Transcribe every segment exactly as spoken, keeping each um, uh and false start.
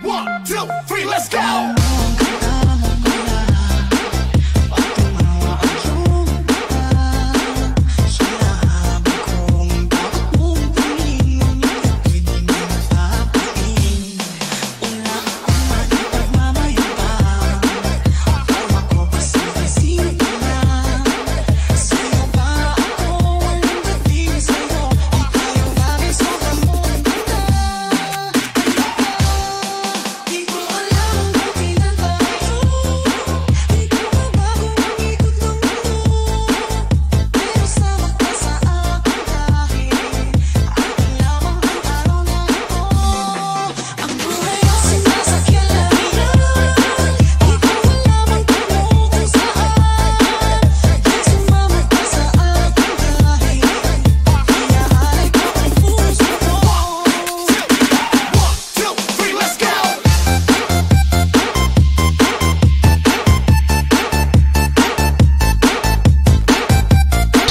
One, two, three, let's go!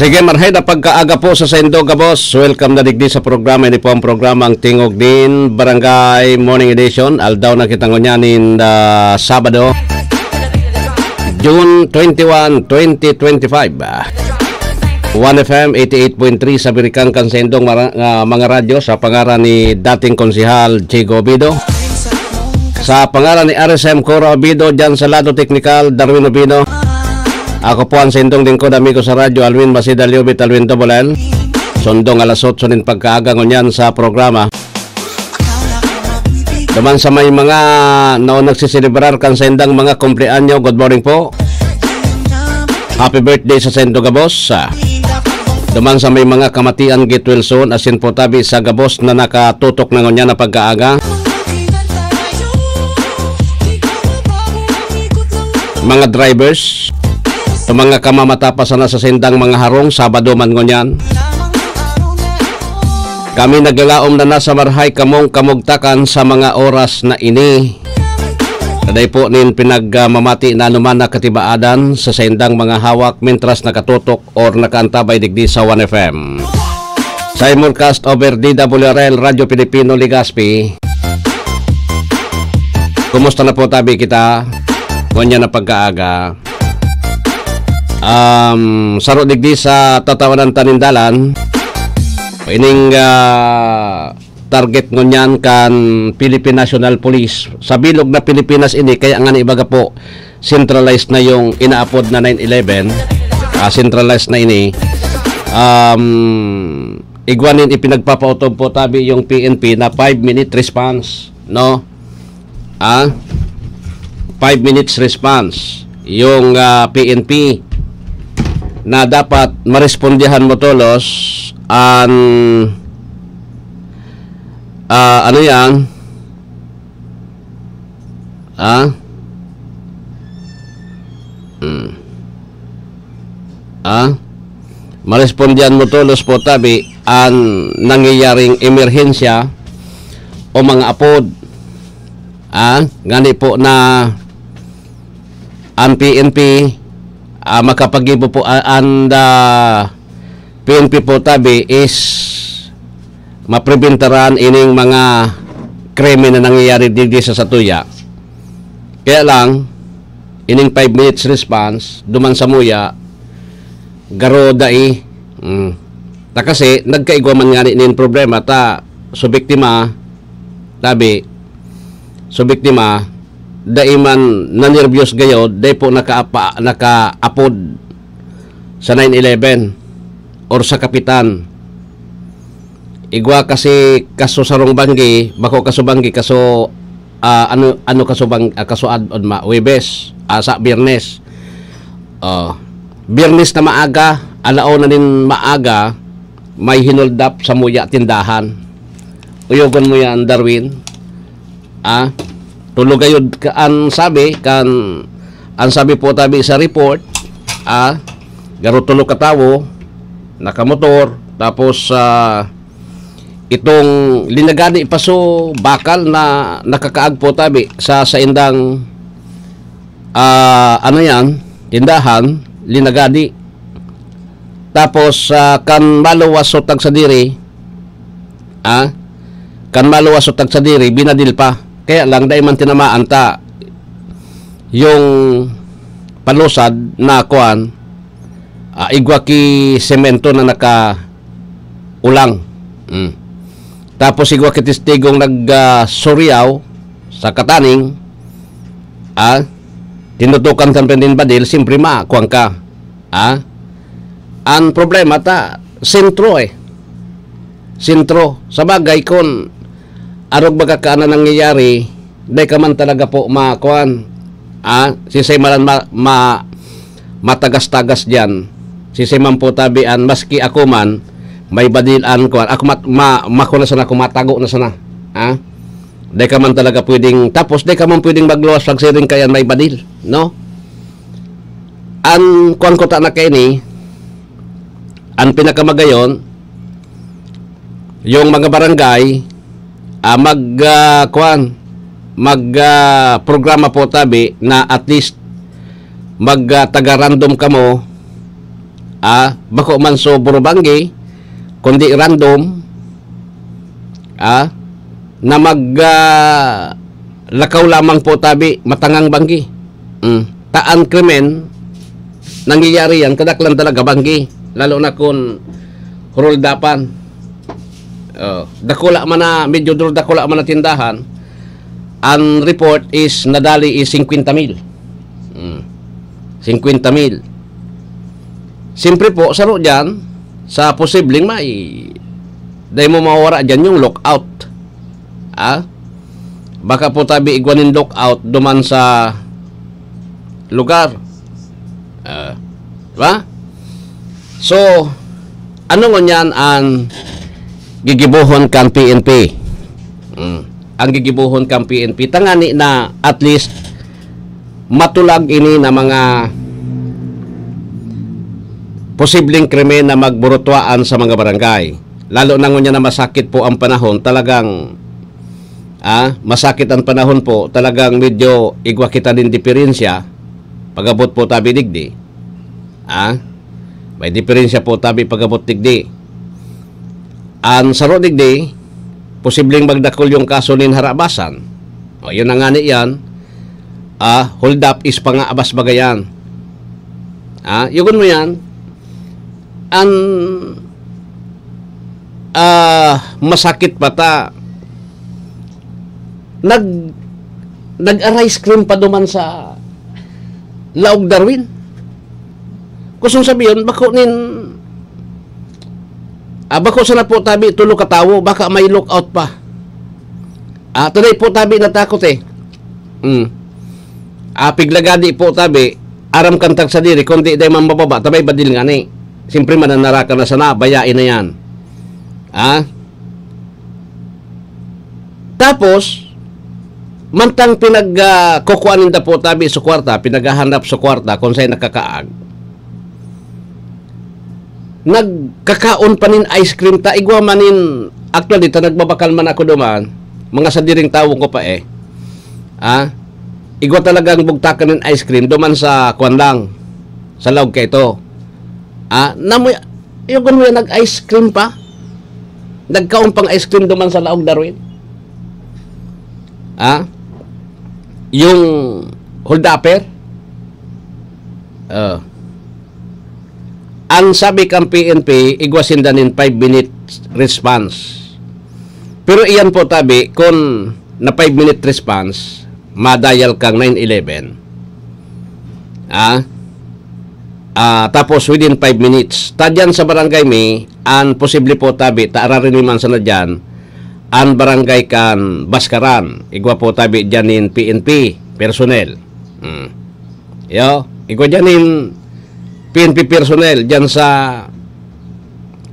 Sige, marhay na pagkaaga po sa saindo gabos. Welcome na digdi sa programa. Ini po ang programa, ang Tingog nin Barangay Morning Edition. Aldaw na kita ngunyan nin, ah, Sabado, June twenty-one, twenty twenty-five. Ah, One F M eighty-eight point three sa birikang kan saindong mara-, ah, mga radyo sa pangaran ni dating Konsehal Chigo Obido. Sa pangaran ni R S M Cora Obido, dyan sa lado teknikal, Darwin Obino. Ako po ang saindong lingkod, amigo sa radyo, Alwin Masida Liobit, Alwin Double L. Sundong alas otso nin pagkaaga ngunyan sa programa. Duman sa may mga naon nagsiselebrar kan saindang mga kumpleanyo, good morning po. Happy birthday sa saindo gabos. Duman sa may mga kamatian, get well soon, asin po tabi sa gabos na nakatutok na ngunyan na pagkaaga. Mga drivers, sa mga kamamata pa sana sa saindang mga harong, Sabado man ngunyan. Kami naglalaom na nasa marhay kamong kamugtakan sa mga oras na ini. Kaday po nin pinagmamati na anuman na katibaadan sa saindang mga hawak mintras nakatutok or nakaantabay digdi sa One F M. Simulcast over D W R L, Radyo Pilipino, Legazpi. Kumusta na po tabi kita? Ngunyan na pagkaaga. Um, saro digdi sa tatawanan tanindalan. Ining, ah, target ngunyan kan Philippine National Police. Sa bilog na Pilipinas ini, kaya nga ni ibaga po, centralized na yung inaapod na nine eleven. Ah, centralized na ini. Um, igwa nin ipinagpapautob po tabi yung P N P na five-minute response, no? Ah, five minutes response. Yung, ah, P N P na dapat marespondihan mo tolos an, ah, ano yan? Ah? Hmm. Ah? Marespondihan mo tolos po tabi an nangyayaring emerhensya o mga apod. Ah? Ngani po na an P N P, ah, makapagibo po, ah, an, ah, P N P po tabi is mapribentaran ining mga krimen na nangyayari digdi sa satuya. Kaya lang, ining five minutes response, duman samuya, garo dai. Mm. Ta kasi, nagkaigwa man ngani nin problema, ta, so biktima, tabi, so biktima, dai man nanerbiyos gayod, dai po nakaapa-, nakaapod sa nine eleven or sa kapitan. Igwa kasi kaso sarong banggi, bako kaso banggi, kaso, ah, ano, ano kaso bang-, ah, kaso ad-, on ma-, Huwebes, ah, sa Biyernes. Oh, Biyernes na maaga, alauna nin maaga, may hinoldap samuya tindahan. Uyogon mo yan, Darwin. Ah, tulo gayod ka, an sabi kan, an sabi po tabi sa report, ah, garo tulo ka tawo, nakamotor, tapos, ah, itong linagadi pa so bakal na nakakaagpo tabi sa saindang, ah, ano yan, tindahan, linagadi. Tapos, ah, kan maluwas so tagsadiri, ah, kan maluwas so tagsadiri, binadil pa. Kaya lang, dai man tinamaan ta yung palusad na kuan, ah, igwa ki semento na nakaulang. Mm. Tapos igwa ki testigong nag, ah, suryaw sa kataning, ah, tinutukan kan nin badil, siyempre ma, kuwan ka. Ah? Ang problema ta, sentro eh. Sentro. Sa bagay, kung arog baga ka na nangyayari, dai ka man talaga po ma-, kuwan. Ah? Sisay man ma-, ma-, matagas-tagas diyan. Sisay man po tabi an, maski ako man, may badil an kuwan. Ako mat-, ma-, mako na sana, ako matago na sana. Ah? Dai ka man talaga pwedeng, tapos dai ka man pwedeng magluwas pag siring kayan may badil, no? An kuwan ko ta na kaini, an pinakamagayon, yung mga barangay, ah, mag, ah, kuwan, mag, ah, programa po tabi na at least mag, ah, taga-random kamo, ah, bako man so burubanggi, kundi random, ah, na mag, ah, lakaw lamang po tabi, matangang banggi. Mm. Ta an krimen, nangyayari yan, kadaklan talaga banggi. Lalo na kung hold-upan. Oh, dakula man na, medyo dur-, dakula man na tindahan, ang report is nadali is singkwenta mil. Mm. Singkwenta mil. Siyempre po, saro dyan, sa posibleng may, dai mo mawawara dyan yung lookout. Ah? Baka po tabi igwa nin lookout duman sa lugar. Ah, di ba? So, ano ngunyan ang gigibohon kan P N P? Mm. Ang gigibohon kan P N P, tangani na at least matulag ini na mga posibleng krimen na magburutuaan sa mga barangay. Lalo na ngunyan na masakit po ang panahon, talagang, ah, masakit ang panahon po, talagang medyo igwa kita nin diferensya, pag-abot po tabi digdi. Ah, may diferensya po tabi pag-abot digdi. Ang saro digdi, posibleng magdakul yung kaso nin harabasan. O, yun na nga ni yan. Ah, hold up is pangaabas bagayan. Ah, yugon mo yan. Ang, ah, masakit pa ta, nag-, nag-arise crime pa duman sa Laog Darwin. Kusong sabihon, bako nin, ah, bako sana po tabi, tulo ka tawo, baka may lookout pa. Ah, today po tabi natakot eh. Mm. Ah, piglagadi po tabi, aram kan tagsadiri, kundi dai man mababa, tabay badil nga ni. Siyempre, mananarakan na sana, bayain na yan. Ah? Tapos, mantang pinag, ah, kukuan ninda po tabi sa kwarta, pinaghahanap sa kwarta kung saan nakakaag. Nagkakaon pa nin ice cream ta, igwa man nin, actually, ta nagbabakal man ako duman, mga sadiring tawo ko pa eh. Ah? Igwa talagang bugtakan nin ice cream duman sa kwan lang, sa laog kaito. Ah, namoy, yugon mo yan, nag-ice cream pa? Nagkaon pang ice cream duman sa Laog Darwin? Ah? Yung hold-upper? Oh. Ang sabi kang P N P, igwa sinda nin five minutes response. Pero iyan po tabi, kung na five minute response, ma-dial kang nine eleven. Ah? Ah, tapos within five minutes, ta dyan sa barangay mi, ang posible po tabi, ta arariniman sana dyan, ang barangay kan Baskaran, igwa po tabi dyan nin P N P personnel. Hmm. Yo, igwa dyan nin P N P personnel dyan sa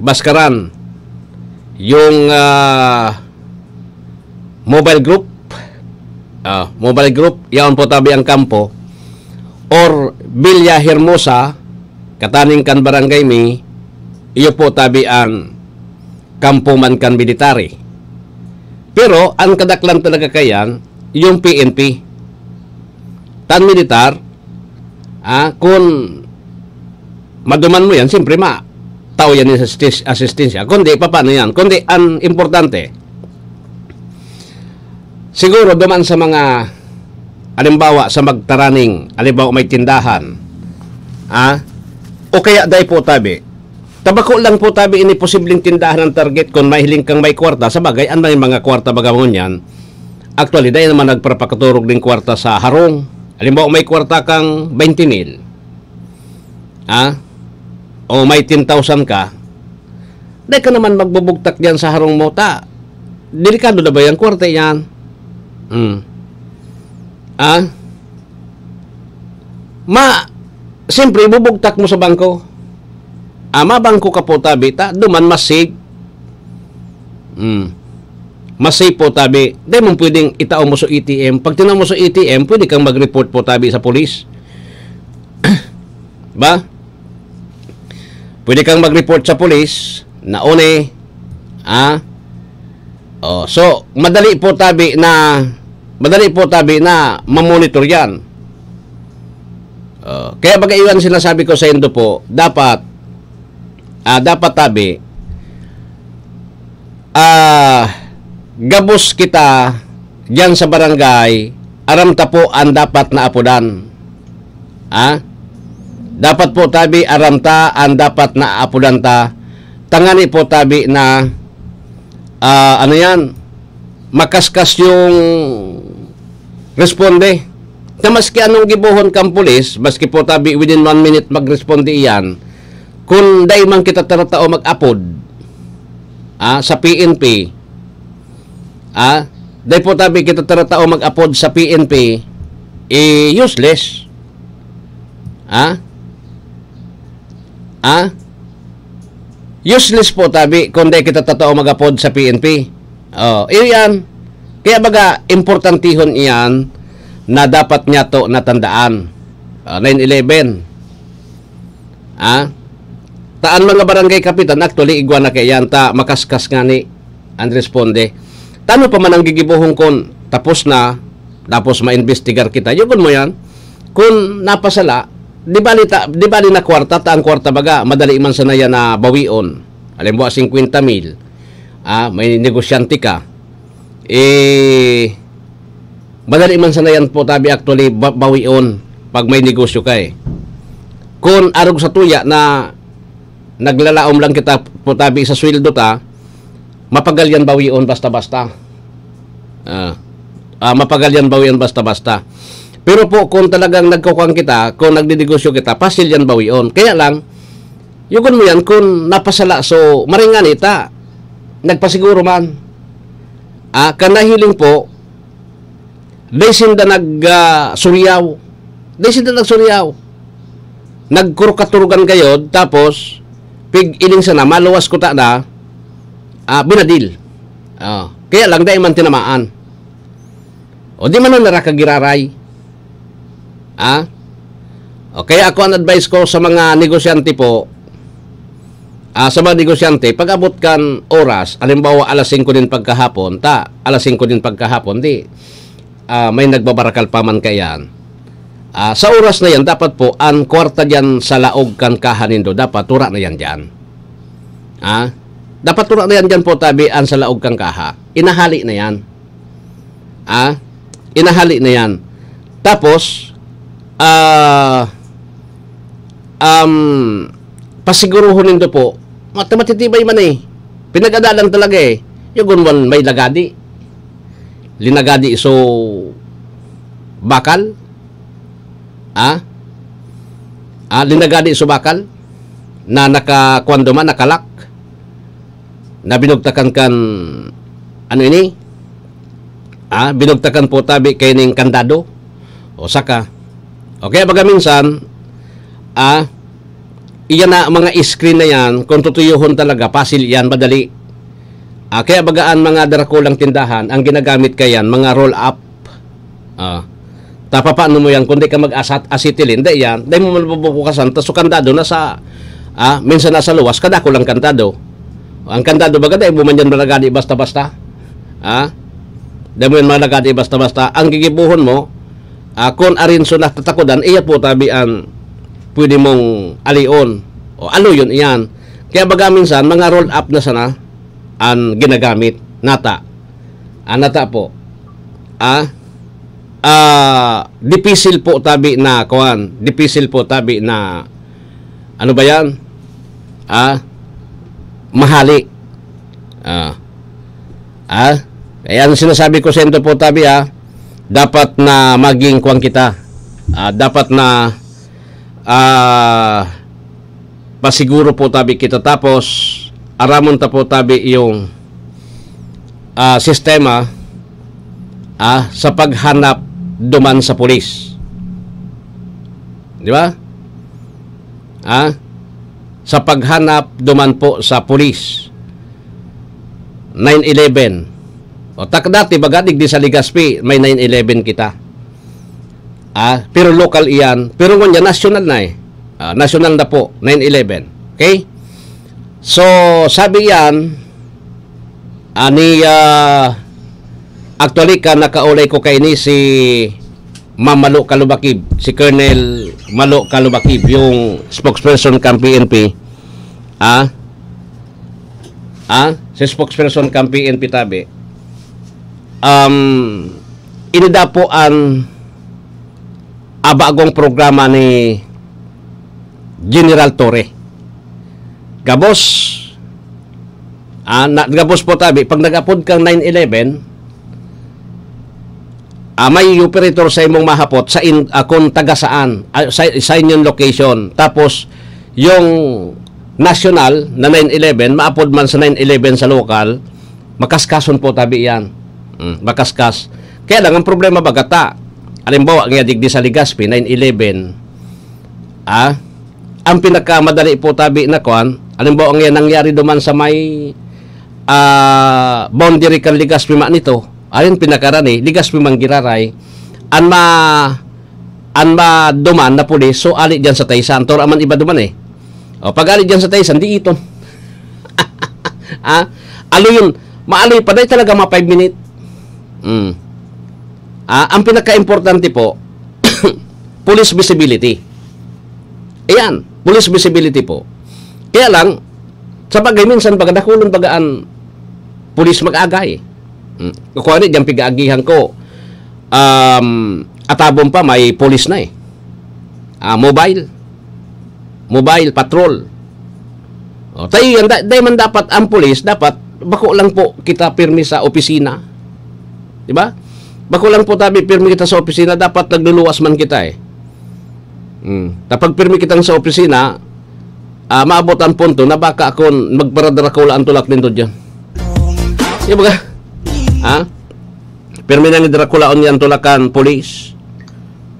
Baskaran. Yung, ah, mobile group, ah, mobile group, yaon po tabi ang kampo, or Villa Hermosa, kataning kan barangay mi, iyo po tabi ang kampo man kan military. Pero ang kadaklan talaga kayan, yung P N P. Tan militar, ah, kun maduman mo yan, siyempre ma, tao yan yung assist-, assistensya. Kundi, paano yan? Kundi, ang importante, Siguro duman sa mga, halimbawa, sa magtaraning, halimbawa, may tindahan, ah, o kaya dai po tabi. Tabako lang po tabi ini posibleng tindahan ang target kun mahiling kang may kwarta. Sa bagay, an may mga kwarta baga ngunyan, actually, dai naman nagpapakaturog nin kwarta sa harong. Halimbawa, may kwarta kang twenty mil, ah, o may ten thousand ka, dai ka naman magbubugtak diyan sa harong mo, ta delikado na ba yan, kwarta yan. Hmm. Ah? Ma, siyempre, ibubugtak mo sa bangko. Ah, mabangko ka po, tabi, ta duman mas safe. Hmm. Mas safe po, tabi. Dai mo pwedeng itao mo sa A T M. Pag tinao mo sa A T M, pwede kang mag-report po, tabi, sa polis. Ba? Pwede kang mag-report sa polis na one, ah. Oh, so, madali po, tabi, na, madali po, tabi, na mamonitor yan. Oh, kaya baga iyan sinasabi ko sa indo po, dapat, ah, dapat, tabi, ah, gabos kita diyan sa barangay, aram ta po an dapat na apodan. Ah? Dapat po, tabi, aram ta an dapat na apodan ta. Tangani po, tabi, na, ah, ano yan, makaskas yung responde. Na maski anong gibohon kang pulis, maski po, tabi, within one minute magresponde iyan, kung dai man kita taratao mag-apod, ah, sa P N P, ah, dai po, tabi, kita taratao mag-apod sa P N P, eh, useless. Ah? Ah? Useless po, tabi, kung dai kita taratao mag-apod sa P N P. Oh, iyan. Kaya baga, importantihon iyan na dapat niyato natandaan. Ah, nine eleven. Ah? Ta an mga barangay kapitan, actually, igwa na kaiyan ta makaskas ngani an responde. Ta ano pa man ang gigibohon kun tapos na, tapos maimbestigar kita? Yugon mo yan? Kun napasala, di bali ta, di bali na kwarta, ta ang kwarta baga, madali man sana yan na bawion. Halimbawa, singkwenta mil, ah, may negosyante ka. Eh, madali man sana yan po, tabi, actually, ba-, bawion pag may negosyo ka, eh. Kun arog sa tuya na naglalaom lang kita po, tabi, sa sweldo ta, mapagal yan bawion basta-basta. Ah, ah, mapagal yan bawion basta-basta. Pero po, kung talagang nagkukuan kita, kung nagninegosyo kita, pasil yan bawion. Kaya lang, yugon mo yan kung napasala, so, maringan ita, nagpasiguro man. Ah, kan nahiling po, dai sinda nag, ah, suryaw. Dai sinda nagsuryaw. Nagkurukaturugan kayod, tapos, pig-iling sana, maluwas kuta na, ah, binadil. Ah, kaya lang, dai man tinamaan. O di man na narakagiraray. Ah? O kaya ako, ang advice ko sa mga negosyante po, ah, sa mga negosyante, pag-abot kan oras, halimbawa alas singko din pagkahapon, ta, alas singko din pagkahapon, di, ah, may nagbabarakal pa man kaiyan. Ah, sa oras na yan, dapat po, ang kwarta diyan sa laog kan kaha nindo, dapat tura na yan diyan. Ah? Dapat tura na yan diyan po, tabi, ang sa laog kan kaha. Inahali na yan. Ah? Inahali na yan. Tapos, ah, um, pasiguruhon nindo po, mat-, matitibay man eh. Pinag-adalan talaga eh. Yung gunwan may lagadi. Linagadi so bakal. Ah? Ah, linagadi so bakal na naka, kuwan duman, nakalak. Na binugtakan kan, ano ini? Ah, binugtakan po tabi kaining kandado. O saka. O kaya baga minsan, ah, iyan na mga screen na yan, kung tutuyohon talaga, pasil yan, madali. Ah, kaya baga an mga darakulang tindahan, ang ginagamit kayan, mga roll up. Ah. Ta papaano mo yan, kung di ka mag-asat-, acetylene, di yan, di mo mabubukasan, tas so kandado na sa, ah, minsan nasa luwas, kadako lang kandado. Ang kandado baga, di mo man yan malagadi basta-basta. Ah? Di mo yan malagadi basta-basta. Ang gigibuhon mo, ah, kung arin so natatakodan, iya po tabi ang pwede mong alion. O alo yun iyan. Kaya baga minsan, mga roll up na sana an ginagamit. Nata. Ah, nata po. ah, ah, dipisil po tabi na, kuwan, dipisil po tabi na, ano ba yan? Ah, mahali. Ah, ah, kaya ang sinasabi ko sa inyo po tabi, ah, dapat na maging kuwan kita. Ah, dapat na, ah, pasiguro po tabi kita. Tapos, aramon ta po tabi yung, ah, sistema, ah, sa paghanap duman sa pulis. Di ba? Ah, sa paghanap duman po sa pulis. Nine eleven. O, tak dati, baga, digdi sa Legazpi, may nine eleven kita. Ah, pero local iyan. Pero ngunyan, national na eh. Ah, national na po, nine eleven. Okay? So, sabi yan, ani, ah, actually, ka nakaulay ko kaini si Ma'am Malo Kalubakib, si Colonel Malo Kalubakib, yung spokesperson kan P N P. Ah? Ah? Si spokesperson kan P N P tabi. Um, ini daw po an, ah, bagong programa ni General Torre. Gabos, ah, na, gabos po tabi, pag nag-apod kang nine eleven, ah, may operator sa imong mahapot sa in, ah, kung taga saan, ah, sa, sa inyong location. Tapos, yung national na nine eleven, maapod man sa nine eleven sa lokal, makaskason po tabi yan. Mm, makaskas. Kaya lang, ang problema baga ta, halimbawa, nga digdi sa Legazpi, nine eleven, ah, ang pinakamadali po tabi na kwan, halimbawa, nga nangyari duman sa may, ah, boundary kan Legazpi ma nito, ayun, pinakarani, Legazpi man giraray, an ma-, an maduman na pulis, so ali diyan sa Taysan, tora man iba duman eh. O, pag ali diyan sa Taysan, di iton. Ah, aloyon, maaloy pa, dahil talaga mga five minute. Mm. Ah, ang pinaka-importante po, police visibility. Ayan, police visibility po. Kaya lang, sa bagay, minsan baga, dakulon baga an police mag-agay. Mm. Kukuha ni, diyang pig-aagihan ko, um, atabon pa, may police na eh. Ah, mobile. Mobile patrol. O, tayo yan, da-, dahil man dapat ang pulis, dapat bako lang po kita pirmi sa opisina. Di ba? Bako lang po tabi pirmi kita sa opisina, dapat nagluluwas man kita eh. Hmm. Kapag pirmi kitang sa opisina, ah, maabot ang punto na baka akon magparadrakula ang tulak nindo dyan. Di ba? Ha? Pirmi nang drakulaon yan tulakan, pulis.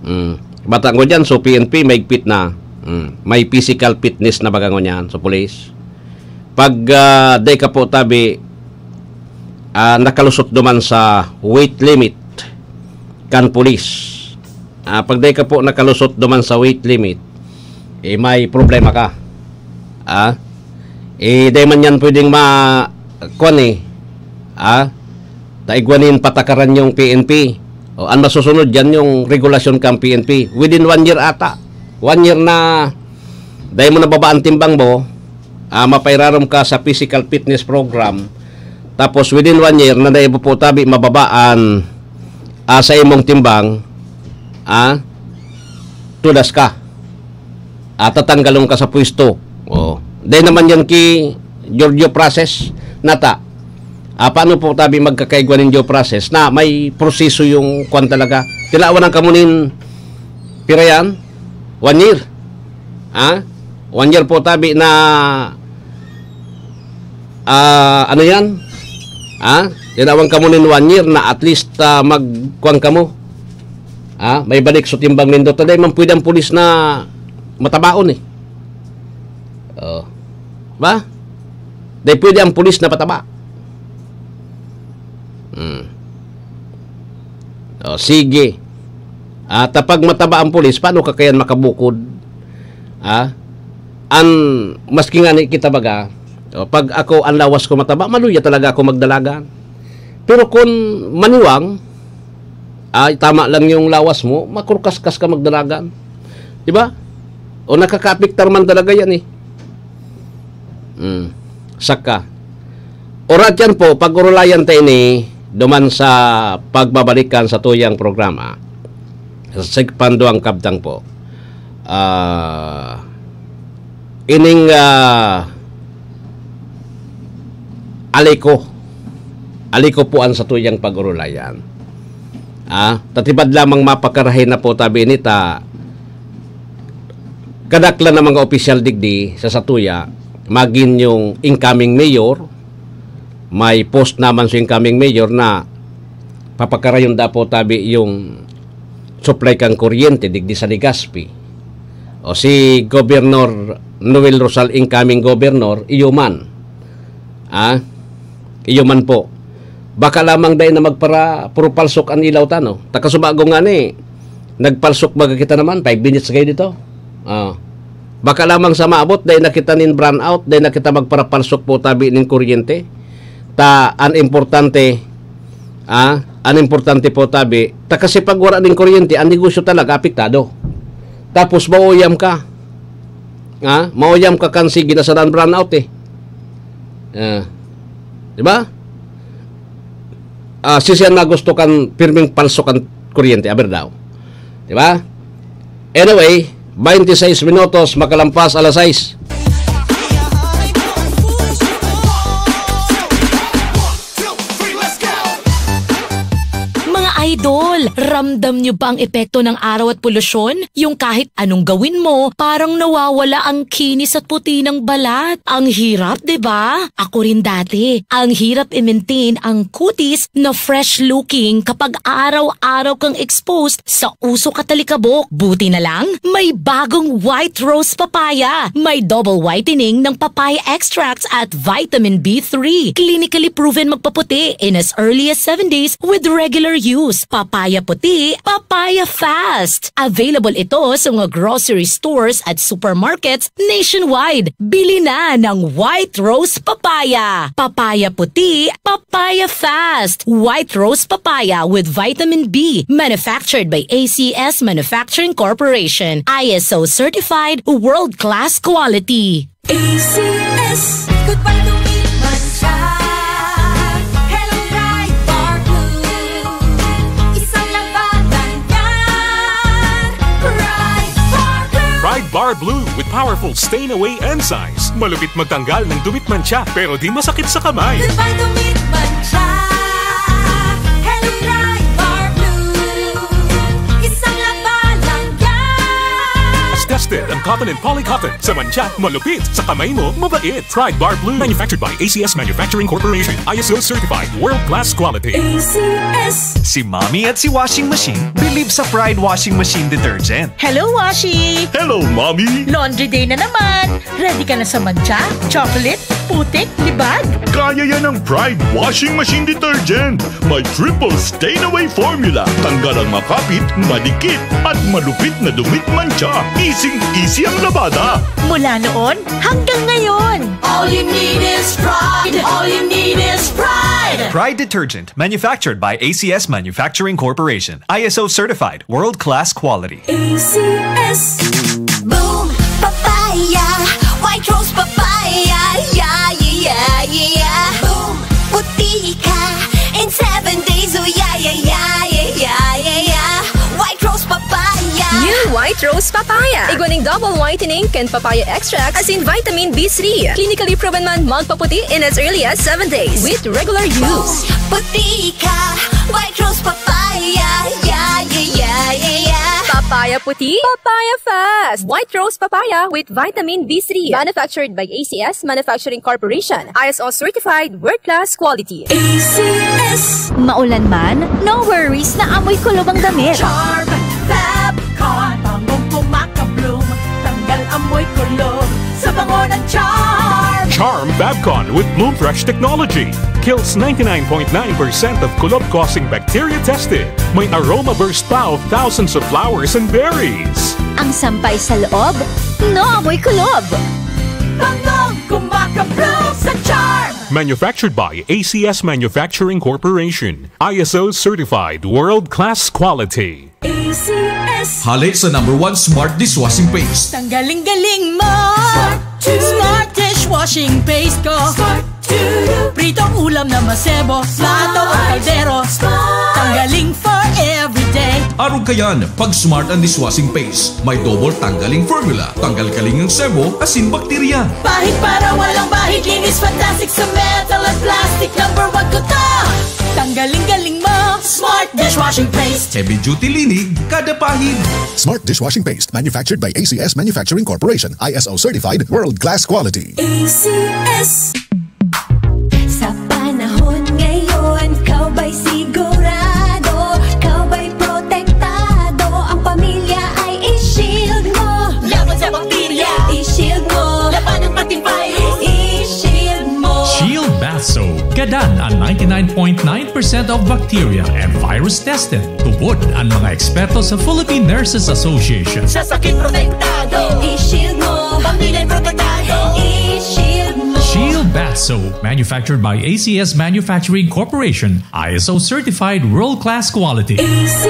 Hmm. Bata ko dyan, so P N P, maigpit na. Hmm. May physical fitness na baga ngunyan, so pulis. Pag, ah, dai ka po tabi, ah, nakalusot duman sa weight limit kan pulis. Ah, pag dai ka po nakalusot duman sa weight limit, eh, may problema ka. Ah? Eh, dai man yan pwedeng ma-, kwan eh. Ah? Taigwanin patakaran yung P N P. O, ang masusunod dyan yung regulasyon kang P N P. Within one year ata. One year na dai mo nababa ang timbang mo, ah, mapairarom ka sa physical fitness program. Tapos within one year na dai mo po tabi mababa an, ah, sa imong timbang, ah, tudas ka. Ah, tatanggalon ka sa pwesto. Oh. Dai naman yan ki Giorgio process nata. Ah, paano po tabi magkakaigwa nin due process na may proseso yung kwan talaga? Tinawan ang kamunin, pira yan? One year. Ha? One year po tabi na, ah, ano yan? Ha? Tinawan kamunin one year na at least, ah, magkwan kamo. Ha? May balik sa timbang nindo. Taday man pwede ang pulis na matabaon eh. Oh. Ba? Dai pwede ang pulis na pataba. Hmm. Oh, sige. At pag mataba ang pulis, paano ka kayan makabukod? Ah? An, maski nga ni kita baga, oh, pag ako, ang lawas ko mataba, maluya talaga ako magdalagan. Pero kung maniwang, ay, tama lang yung lawas mo, makurkaskas ka magdalagan. Di ba? O nakakaapektar man talaga yan eh. Mm. Saka, orat yan po, pag-urulayan ta ini, Duman sa pagbabalikan sa tuyang programa, sa sigpang duwang kabtang po, ah, ining, ah, aliko, aliko po an sa tuyang pag-orolayan. Ah, tatibad lamang mapakarahay na po tabi nita, kadaklan na mga opisyal digdi sa satuya, magin yung incoming mayor, may post naman sa incoming mayor na papakarayon da po tabi yung supply kan kuryente digdi sa Legazpi. O si Governor Noel Rosal, incoming governor, iyo man. Ah, iyo man po. Baka lamang dai na magpara, puro palsok an ilaw ta, no? Takasubago nga ni, nagpalsok baga kita naman, five minutes kayo dito. Ah. Baka lamang sa maabot, dai na kita nin brownout, dai na kita magparapalsok po tabi nin kuryente. Ta, an importante, ah, an importante po tabi, ta kasi pag wala nin kuryente, ang negosyo talaga apektado. Tapos mauyam ka. Ah, mauyam ka kan sige na sa brownout eh. Ah. Di ba? Ah, si siya na gusto kan pirming palsok kan kuryente, aber daw. Di ba? Anyway, twenty-six minutos makalampas alas sais. Mga idol, ramdam nyo ba ang epekto ng araw at polusyon? Yung kahit anong gawin mo, parang nawawala ang kinis at puti ng balat. Ang hirap, di ba? Ako rin dati. Ang hirap i-maintain ang kutis na fresh-looking kapag araw-araw kang exposed sa usok at alikabok. Buti na lang, may bagong White Rose Papaya. May double whitening ng papaya extracts at vitamin B three. Clinically proven magpaputi in as early as seven days with regular use. Papaya puti, papaya fast. Available ito sa mga grocery stores at supermarkets nationwide. Bili na ng White Rose Papaya. Papaya puti, papaya fast. White Rose Papaya with vitamin B. Manufactured by A C S Manufacturing Corporation. I S O certified, world-class quality. A C S. Goodbye to me, mancha. Hello, Pride Bar Blue. Isang labanan yan. Pride Bar Blue. Pride Bar Blue with powerful stain away enzymes. Malupit magtanggal ng dumi at mancha, pero di masakit sa kamay. Goodbye to me, mancha. Hello, Pride Bar Blue. Isang labanan yan. Tested ang cotton and polycotton. Sa mancha, malupit. Sa kamay mo, mabait. Pride Bar Blue. Manufactured by A C S Manufacturing Corporation. I S O certified. World class quality. A C S. Si Mommy at si Washing Machine believe sa Pride Washing Machine Detergent. Hello, Washi! Hello, Mommy! Laundry day na naman! Ready ka na sa mancha, chocolate, putik, libag? Kaya yan ng Pride Washing Machine Detergent! May triple stain away formula. Tanggal ang makapit, madikit, at malupit na dumit mancha. Easing-easy ang labada. Mula noon hanggang ngayon. All you need is Pride. All you need is Pride. Pride Detergent, manufactured by A C S Manufacturing Corporation. I S O certified, world-class quality. A C S. Boom Papaya, White Rose Papaya, yeah, yeah, yeah, yeah. Boom, puti ka in seven days, oh yeah, yeah, yeah, yeah, yeah, yeah, yeah. White Rose Papaya. New White Rose Papaya. Igwa ning double whitening kan papaya extract asin vitamin B three. Clinically proven man magpaputi in as early as seven days with regular use. Puti ka, White Rose Papaya, yeah, yeah, yeah, yeah, yeah. Papaya puti, papaya fast. White Rose Papaya with vitamin B three. Manufactured by A C S Manufacturing Corporation. I S O certified, world class quality. A C S. Maulan man, no worries na amoy kulob ang damit. Charm Fabcon, bangong kumakabloom, tanggal amoy kulob sa bango ng Charm. Charm Fabcon with Bloom Fresh technology kills ninety-nine point nine percent of kulob-causing bacteria tested. May aroma burst pa of thousands of flowers and berries. Ang sampay sa loob, no amoy kulob. Bangong kumakabloom sa Charm. Manufactured by A C S Manufacturing Corporation. I S O certified, world-class quality. A C S. Hale sa number one smart dishwashing paste. Tanggaling-galing mo! Smart two. Smart dishwashing paste ko. Smart Pritong ulam na masebo, plato o kaldero, tanggaling for everyday. Arog kayan, pag Smart ang dishwashing paste. May double tanggaling formula. Tanggal kaling ang sebo, asin bakterya. Pahid para walang bahid, linis fantastic sa metal at plastic. Number one ko to. Tanggaling galing mo, Smart dishwashing paste. Heavy duty linig, kada pahid. Smart dishwashing paste, manufactured by A C S Manufacturing Corporation, I S O certified, world class quality. A C S. Sa panahon ngayon, ikaw ba'y sigurado? Ikaw ba'y protektado? Ang pamilya ay i-shield mo. Laban sa bakterya. I-shield mo. Labanan pati virus. I-shield mo. Shield Bath Soap. Gadan ang ninety-nine point nine percent of bacteria and virus tested. Tubod ang mga eksperto sa Philippine Nurses Association. Sa sakit protektado. I-shield mo. Pamilya protektado. I-shield mo. Shield Bath Soap, manufactured by A C S Manufacturing Corporation, I S O certified world-class quality. A C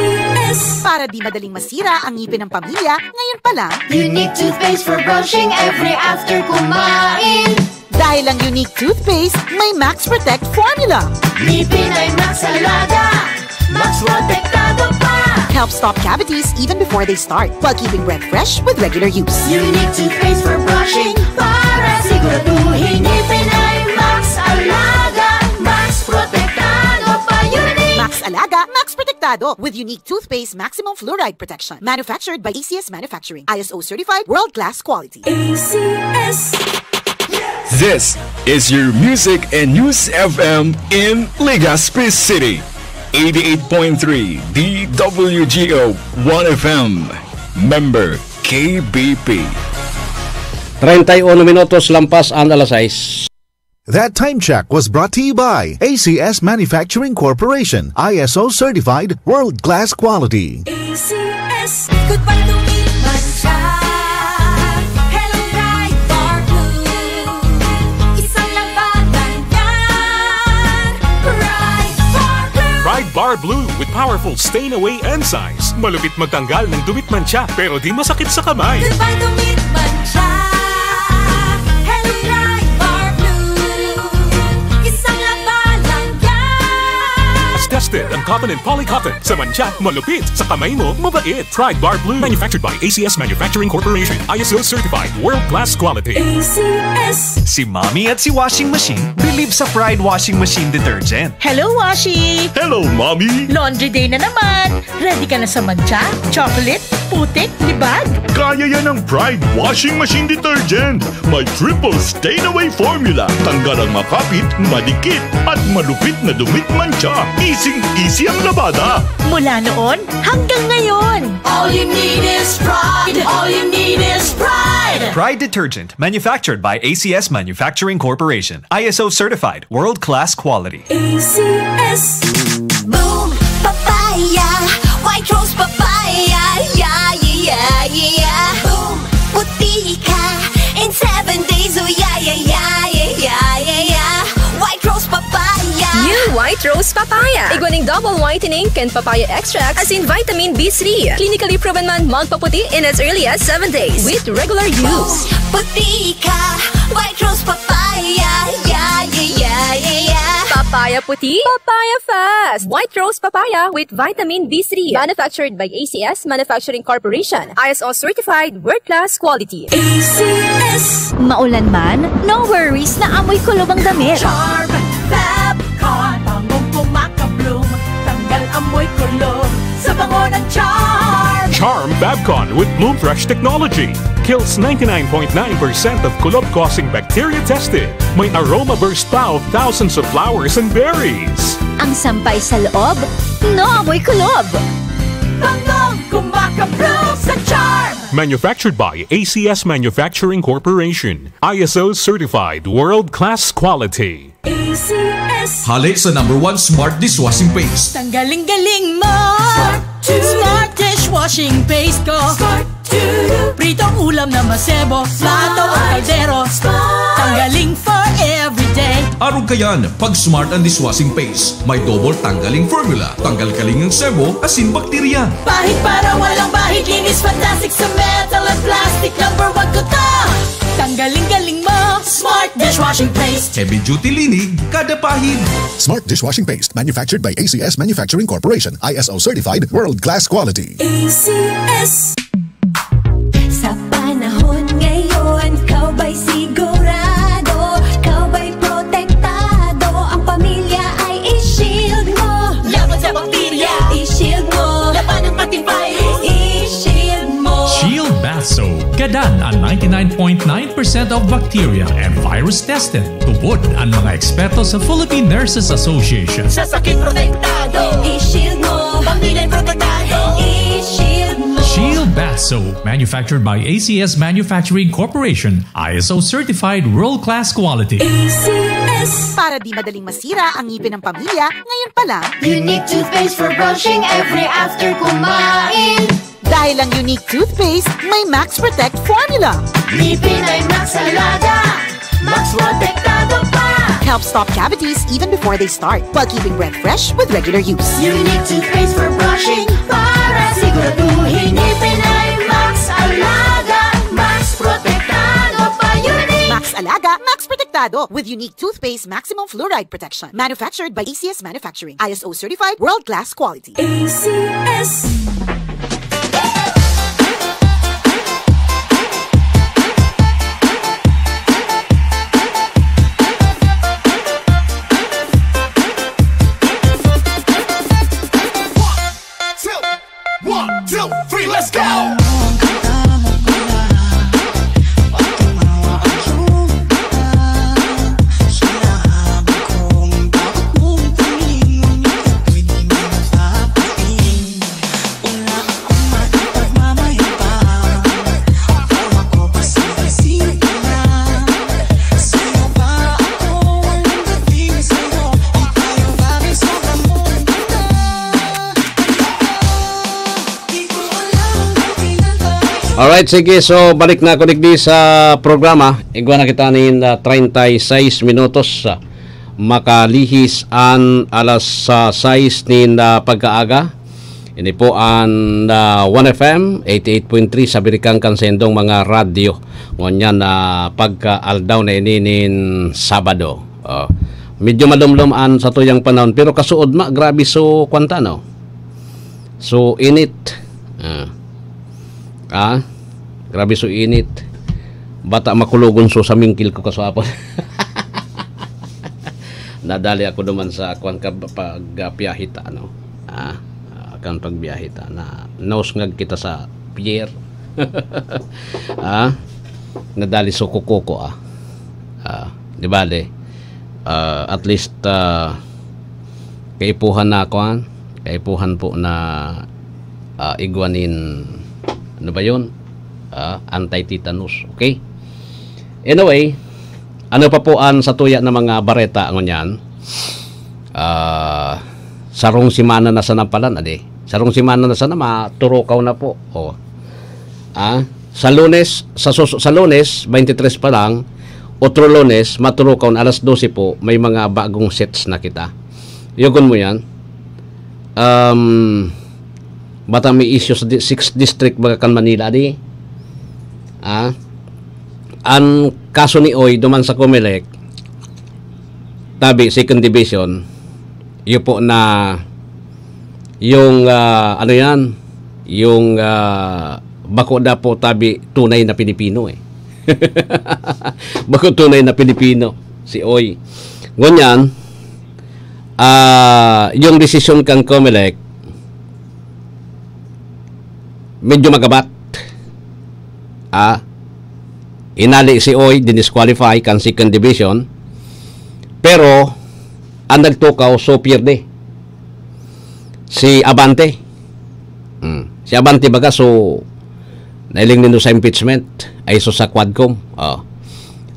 S. Para di madaling masira ang ngipin ng pamilya, ngayon pa lang. Unique toothpaste for brushing every after kumain. Dahil ang Unique Toothpaste may Max Protect Formula. Ngipin ay Max Alaga, Max Protektado pa. Helps stop cavities even before they start, while keeping breath fresh with regular use. Unique Toothpaste for brushing, para siguraduhin ngipin ay Max Alaga, Max Protektado pa. Unique! Max Alaga, Max Protektado, with Unique Toothpaste Maximum Fluoride Protection. Manufactured by A C S Manufacturing. I S O certified, world-class quality. A C S. This is your music and news F M in Legazpi City. Eighty-eight point three D W G O One F M. Member K B P. Treinta y uno minutos lampas an alas sais. That time check was brought to you by A C S Manufacturing Corporation, I S O certified, world-class quality. A C S, goodbye to meat mancha. Hello, Pride Bar Blue. Isang labanan yan. Pride Bar Blue. Pride Bar Blue with powerful stain away enzymes. Malupit magtanggal ng dumi at mancha, pero di masakit sa kamay. Goodbye to meat mancha. Hello, Pride Bar Blue. Isang labanan yan. Tested ang cotton and poly cotton. Sa mancha, malupit. Sa kamay mo, mabait. Pride Bar Blue. Manufactured by A C S Manufacturing Corporation. I S O certified. World class quality. A C S. Si Mommy at si Washing Machine believe sa Pride Washing Machine Detergent. Hello, Washi! Hello, Mommy! Laundry day na naman! Ready ka na sa mancha, chocolate, putik, libag? Kaya yan ng Pride Washing Machine Detergent! May triple stain away formula. Tanggal ang makapit, madikit, at malupit na dumi at mancha. Easy-easy ang labada. Mula noon hanggang ngayon. All you need is Pride. All you need is Pride. Pride Detergent, manufactured by A C S Manufacturing Corporation. I S O certified, world-class quality. A C S. Boom Papaya, White Rose Papaya, yeah, yeah, yeah, yeah. Boom, puti ka in seven days, oh yeah, yeah, yeah, yeah, yeah, yeah, yeah. White Rose Papaya. New White Rose Papaya. Igwa nin double whitening kan papaya extract asin vitamin B three. Clinically proven man magpaputi in as early as seven days with regular use. Boom, puti ka, White Rose Papaya, yeah, yeah, yeah, yeah, yeah. Papaya puti, papaya fast. White Rose Papaya with vitamin B three. Manufactured by A C S Manufacturing Corporation. I S O certified, world-class quality. A C S. Maulan man, no worries na amoy kulob ang damit. Charm Fab Con, bangong kumakabloom, tanggal amoy kulob sa bango ng Charm. Charm Fab Con with Bloom Fresh technology. Kills ninety-nine point nine percent of kulob-causing bacteria tested. May aroma burst pa of thousands of flowers and berries. Ang sampay sa loob, no amoy kulob. Bangong kumakabloom sa Charm. Manufactured by A C S Manufacturing Corporation. I S O certified, world-class quality. A C S. Hale sa number one smart dishwashing paste. Tanggaling galing mo. Smart to. Smart dishwashing paste ko. Smart to. Pritong ulam na masebo, plato o kaldero. Smart. Tanggaling for everyday. Arog kayan, pag Smart ang dishwashing paste. May double tanggaling formula. Tanggal kaling ang sebo, asin bakterya. Pahid para walang bahid, linis fantastic sa metal at plastic. Number one ko to. Tanggaling-galing mo, Smart Dishwashing Paste. Heavy duty linig, kada pahid. Smart Dishwashing Paste, manufactured by A C S Manufacturing Corporation, I S O certified, world class quality. A C S. Sa panahon ngayon, ikaw ba'y sigurado? Ikaw ba'y protektado? Ang pamilya ay i-shield mo. Laban sa bakterya, i-shield mo. Labanan pati virus, i-shield mo. Shield Bath Soap. Gadan an ninety-nine point nine percent of bacteria and virus tested. Tubod an mga eksperto sa Philippine Nurses Association. Sa sakit protektado, i-shield mo. Pamilya protektado, i-shield mo. Shield Bath Soap, manufactured by A C S Manufacturing Corporation, I S O certified world-class quality. A C S. Para di madaling masira ang ngipin ng pamilya, ngayon pa lang, Unique toothpaste for brushing every after kumain. Dahil ang Unique Toothpaste may Max Protect Formula. Ngipin ay Max Alaga, Max Protektado pa. Helps stop cavities even before they start, while keeping breath fresh with regular use. Unique toothpaste for brushing para siguraduhin ngipin ay Max Alaga, Max Protektado pa. Unique. Max Alaga, Max Protektado with Unique Toothpaste Maximum Fluoride Protection. Manufactured by A C S Manufacturing. I S O certified, world-class quality. A C S. One, two, three, let's go! Alright, sige. So, balik na ako digdi sa programa. Igwa na kita nin ah, treinta y seis minutos ah, makalihis an alas ah, sais nin ah, pagkaaga. Ini po an ah, One F M, eighty-eight point three sa Birikang kan sendong mga radyo. Ngunyan na pagka-aldaw na ini nin Sabado. Oh. Medyo malumlom an satuyang panahon, pero kasuod ma, grabe so kwanta, no? So init. Ah. Ah, grabe so init. Bata makulogon so sa mingkil ko kaswapon. Nadali ako naman sa kwan ka pagpiyahe ta, ano. Ah, ah, kan pagbiyahe ta na nausngag kita sa pier. Ah, nadali so kuko ko, ah. Ah, di bale. Ah, at least ah, kaipuhan na kwan, kaipuhan po na ah, igwa nin ano ba yun? Ah, anti-tetanus. Okay? Anyway, ano pa po an satuya na mga bareta ngunyan? Ah, sarong semana na sana pala, adi. Sarong semana na sana, maturukaw na po. Oh. Ah, sa Lunes, sa, sus- sa Lunes, twenty-three pa lang, otro Lunes, maturukaw na alas dose po, may mga bagong sets na kita. Yugon mo yan? Um, bata may issues di, sixth district baga kan Manila, di? Ah, an kaso ni Oy duman sa Comelec, tabi, second division, iyo po na yung, ah, ano yan, yung ah, bako na po tabi tunay na Pilipino eh. Bako tunay na Pilipino, si Oy. Ngunyan, ah, yung desisyon kan Comelec, medyo magabat. Ah, inali si Oy, dinisqualify kan second division. Pero, ang nagtukaw, so pierde. Si Abante. Hmm. Si Abante baga, so, nailing nindo sa impeachment, ay so sa Quadcom. Oh.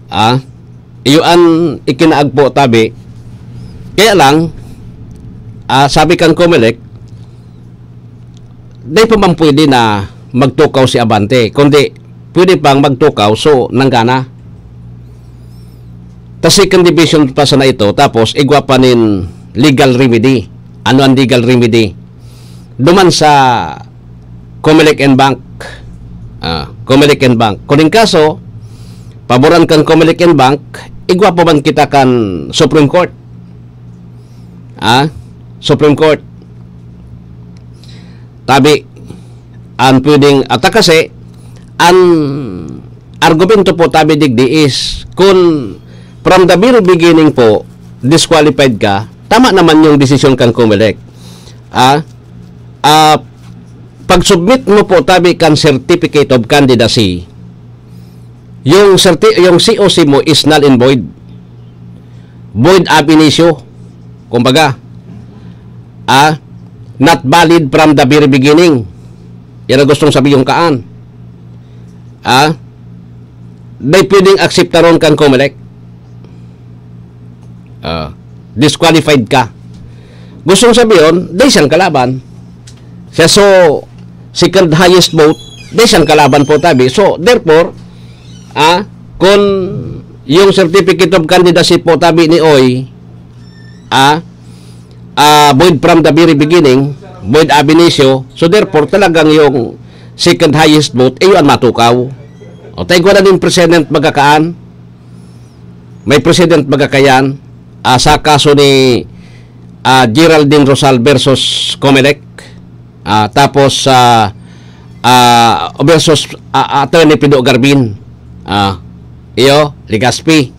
Ah, iyo an ikinaagpo tabi. Kaya lang, ah, sabi kan Comelec, di pa man pwede na magtukaw si Abante, kundi pwede pang magtukaw, so nanggana. Ta second division pa sana ito, tapos igwa pa nin legal remedy. Ano ang legal remedy? Duman sa Comelec and Bank. Ah, Comelec and Bank. Kuning kaso, paboran kan Comelec and Bank, igwa pa man kita kan Supreme Court. Ah, Supreme Court. Tabi, ang pwedeng, ata kasi, ang argumento po tabi digdi is, kung from the very beginning po, disqualified ka, tama naman yung desisyon kan Comelec. Ah, ah, pag-submit mo po tabi kan Certificate of Candidacy, yung, certi- yung C O C mo is null and void. Void ab initio. Kumbaga, ah, not valid from the very beginning. Yan ang gustong sabihin kaan. Ah, di pwedeng akseptaron kan Comelec. Ah, disqualified ka. Gustong sabihin, di siyang kalaban. Siya so, second highest vote, di siyang kalaban po tabi. So, therefore, ah, kung yung certificate of candidacy po tabi ni Oy, ah, ah, void from the very beginning, void ab initio, so therefore, talagang yung second highest vote, iyo ang matukaw. O, tayo ko na din precedent magakaan. May precedent baga kayan, ah, sa kaso ni, ah, Geraldine Rosal versus Comelec, ah, tapos, ah, ah, versus, ah, Attorney Pido Garbin, ah, iyo, Legazpi.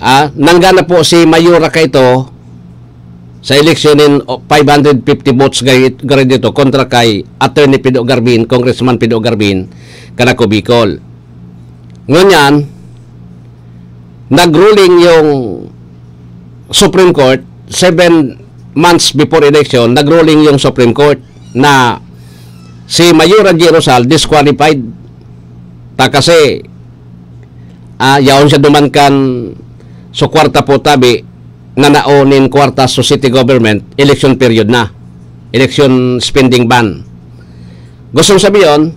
Ah, nanggana po si Mayora kaito sa eleksyon in five hundred fifty votes gay-, gari dito kontra kay Attorney Pido Garbin, Congressman Pido Garbin, kan Ako Bicol. Ngunyan, nag-ruling yung Supreme Court, seven months before election, nag-ruling yung Supreme Court na si Mayora G. Rosal disqualified. Ta kasi, ah, yaon siya duman kan so kwarta po tabi, nanao nin kwarta sa city government, election period na. Election spending ban. Gustong sabihin,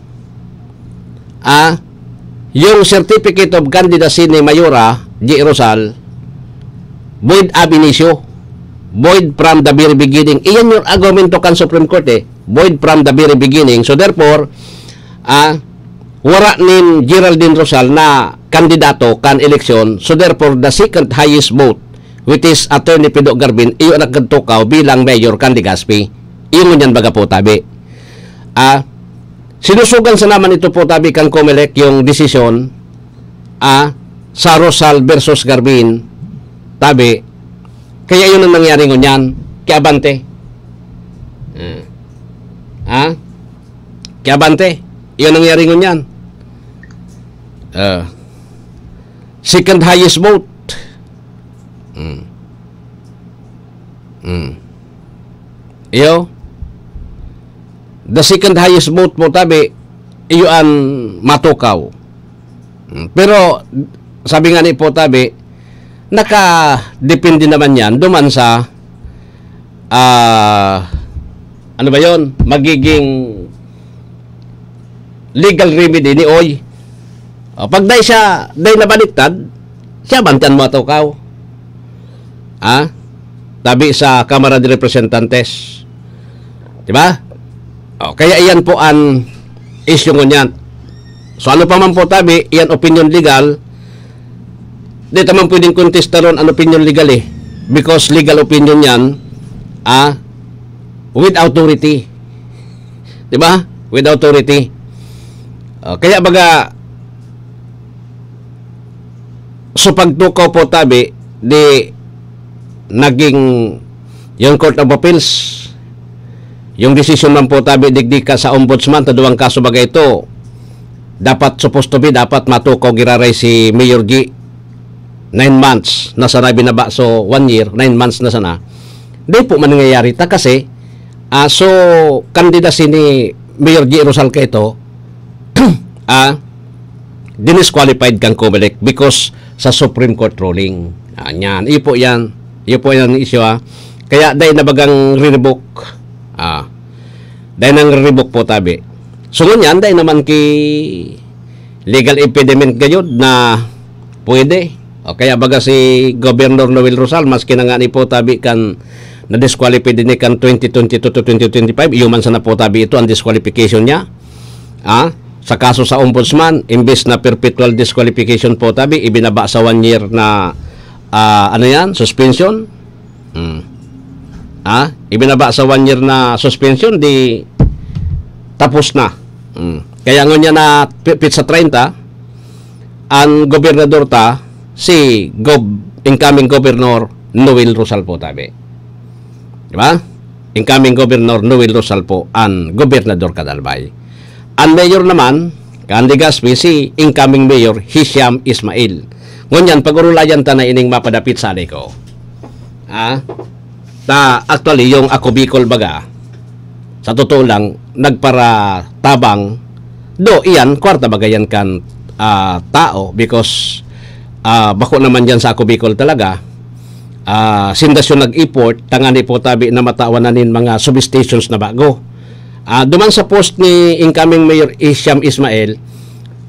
ah, yung certificate of candidacy ni Mayora G. Rosal, void ab initio, void from the very beginning. Iyan yung argumento kan Supreme Court eh, void from the very beginning. So therefore, ah, wara nin Geraldine Rosal na kandidato kan eleksyon. So therefore, the second highest vote, which is Attorney Pido Garbin, iyo ang nagkatukaw bilang mayor kan Legazpi. Iyo ngunyan baga po tabi. Ah, sinusugan sa naman ito po tabi kan Comelec yung desisyon, ah, sa Rosal versus Garbin, tabi. Kaya yun ang nangyari ngunyan. Kaya abante. Ah. Ha? Kaya abante. Yun ang nangyari ngunyan. Ah. Second highest vote. Mm. Mm. Iyo. The second highest vote po tabi, iyo an matukaw. Mm. Pero, sabi nga ni po tabi, nakadepende naman yan duman sa, ah, ano ba yon? Magiging legal remedy ni Oy. O, pag dai siya, dai nabaliktad, siya man kan matukaw. Ha? Tabi sa Kamara de Representantes. Di ba? O, kaya iyan po an issue ngunyan. So, ano pa man po tabi, iyan opinion legal, di ta man pwedeng kontestaron an opinion legal eh. Because legal opinion yan, ah, with authority. Di ba? With authority. O, kaya baga, so pagtukaw po tabi, di naging yung Court of Appeals, yung desisyon man po tabi, digdi ka sa Ombudsman, ta duwang kaso baga ito, dapat, supposed to be, dapat matukaw giraray si Mayor G. Nine months na sana binaba, so one year, nine months na sana. Di po man nangyayari ta kasi, ah, so, candidacy ni Mayor G. Rosal kaito, ah, dinisqualified kan Comelec because sa Supreme Court ruling. Ah, yan. Iyo po yan. Iyo po yan ang issue, ah. Kaya dahil na bagang re-revoke. Ah, dahil nang re-revoke po tabi. So, ngunyan, dahil naman ki legal impediment gayod na pwede. O kaya baga si Governor Noel Rosal, maski na nga ni po tabi kan na-disqualify din kan twenty twenty-two to twenty twenty-five, iyo man sana po tabi ito ang disqualification niya. Ah? sa kaso sa ombudsman, imbes na perpetual disqualification po tabi, ibinaba sa one year na, ah, ano yan, suspension. Hmm. Ah, ibinaba sa one year na suspension, di tapos na. Hmm. Kaya ngunyan na pi-, pitsa treinta, ang gobernador ta, si Gob-, incoming Governor Noel Rosal po tabi. Di ba? Incoming Governor Noel Rosal po ang gobernador kan Albay. Ang mayor naman, kan Legazpi, si incoming mayor Hisham Ismail. Ngunyan, pag-urulayan ta na ining mapadapit sa ali ko. Ah? Ta, actually, yung Ako Bicol baga, sa totoo lang, nagparatabang, do, iyan, kwarta baga yan kan, ah, tao, because, ah, bako naman dyan sa Ako Bicol talaga, ah, sinda siya nag-effort, tangani po tabi na matawan na nin mga substations na bago. Ah, duman sa post ni incoming Mayor Isham Ismail,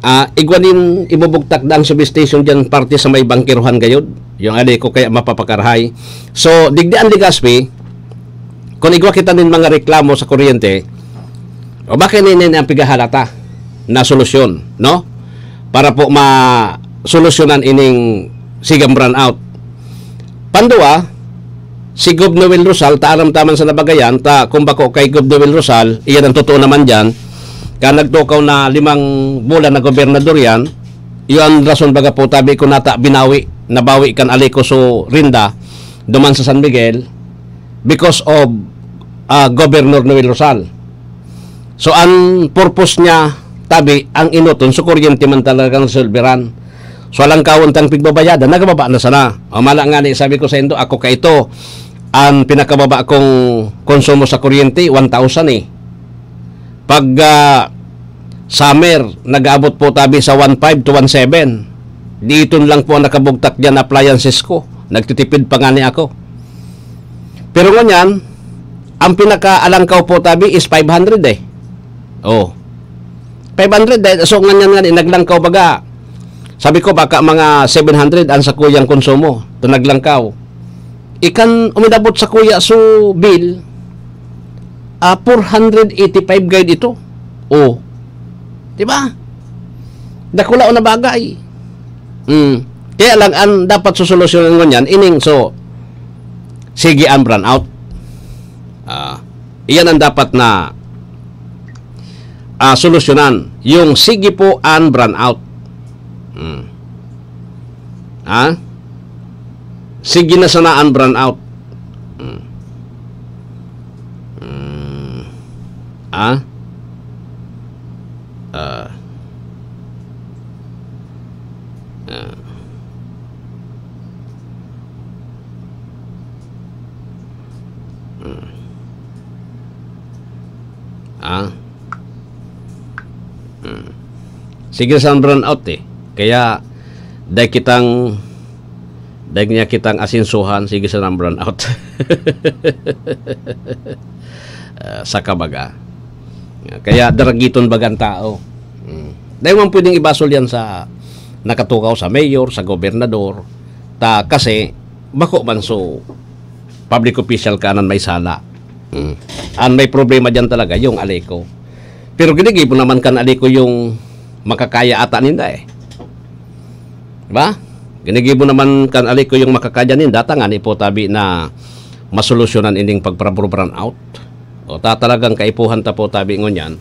ah, igwa nin ibubugtak na ang substation dyan parte sa may bangkerohan gayod. Yung ali ko kaya mapapakarahay. So, digdi ang Legazpi, kung igwa kita nin mga reklamo sa kuryente, o bakit nini ang pigahalata na solusyon, no? Para po ma-solusyonan ining sigang brownout. Pandua, si Gob Noel Rosal, ta aram ta man sa nabagayan, ta kung bako kay Gob Noel Rosal, iyan ang totoo naman dyan, ka nagtukaw na limang bulan na gobernador yan, iyan rason baga po tabi ko nata binawi, nabawi kan Alico so Rinda, duman sa San Miguel, because of, ah, Governor Noel Rosal. So, ang purpose niya, tabi, ang inoton, so kuryente man talagang silveran. So, alang kawon tang pigbabayadan, nagbaba na sana. O, mala nga ni, sabi ko sa indo, ako kaito, ang pinakababa kong konsumo sa kuryente, one thousand eh. Pag, ah, summer, nag-aabot po tabi sa one five to one seven. Diiton lang po ang nakabugtak dyan, appliances ko. Nagtitipid pa nga ni ako. Pero ngunyan, ang pinakaalangkaw po tabi is five hundred eh. Oh. Five hundred, dahil so ngunyan nga, naglangkaw baga. Sabi ko, baka mga seven hundred ang sakuyang konsumo. Ito naglangkaw. Ikan uminabot sa kuya so bill, ah, four hundred eighty-five guide ito. Oh. Di ba? Dakula o na bagay. Mm. Kaya lang, ang dapat susolusyonan ngunyan, ining so, sige ang brownout. Ah, iyan ang dapat na, ah, solusyonan. Yung sige po ang brownout. Mm. Ha? Sige na sana ang brownout. Mm. Mm. Ha? Ah. Ah. Mm. Ah. Mm. Sige sa brownout eh. Kaya, dai kitang, dai niya kitang asinsuhan, sige sa brownout. Ah, sa kabaga. Kaya daragiton bagang tao. Mm. Dai man pwedeng ibasol yan sa nakatukaw sa mayor, sa gobernador. Ta, kasi, bako man so, public official ka nan may sala. Mm. Ang may problema diyan talaga, yung Alico. Pero ginigibo naman kan Alico yung makakaya ata ninda eh. Diba? Ginigibo naman kan Alico yung makakaya ninda, tangani po tabi na masolusyonan ining pagparabro brownout. O ta talagang kaipuhan ta po tabi ngunyan.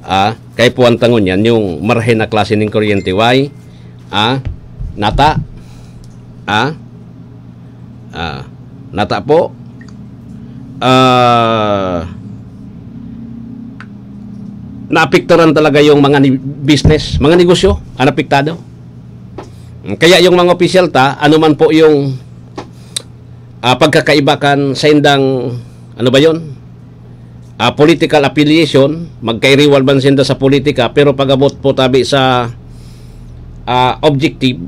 Ah, kaipuhan ta ngunyan yung marahay na klase ning kuryente. Why? Ah, nata? Ah? Ah, nata po? Ah, naapektaran talaga yung mga ni-, business, mga negosyo, ang apektado. Kaya yung mga opisyal ta, ano man po yung, ah, pagkakaiba kan sa indang, ano ba yon? Ah, political affiliation, magkairiwal man sinda sa politika, pero pag-abot po tabi sa, ah, objective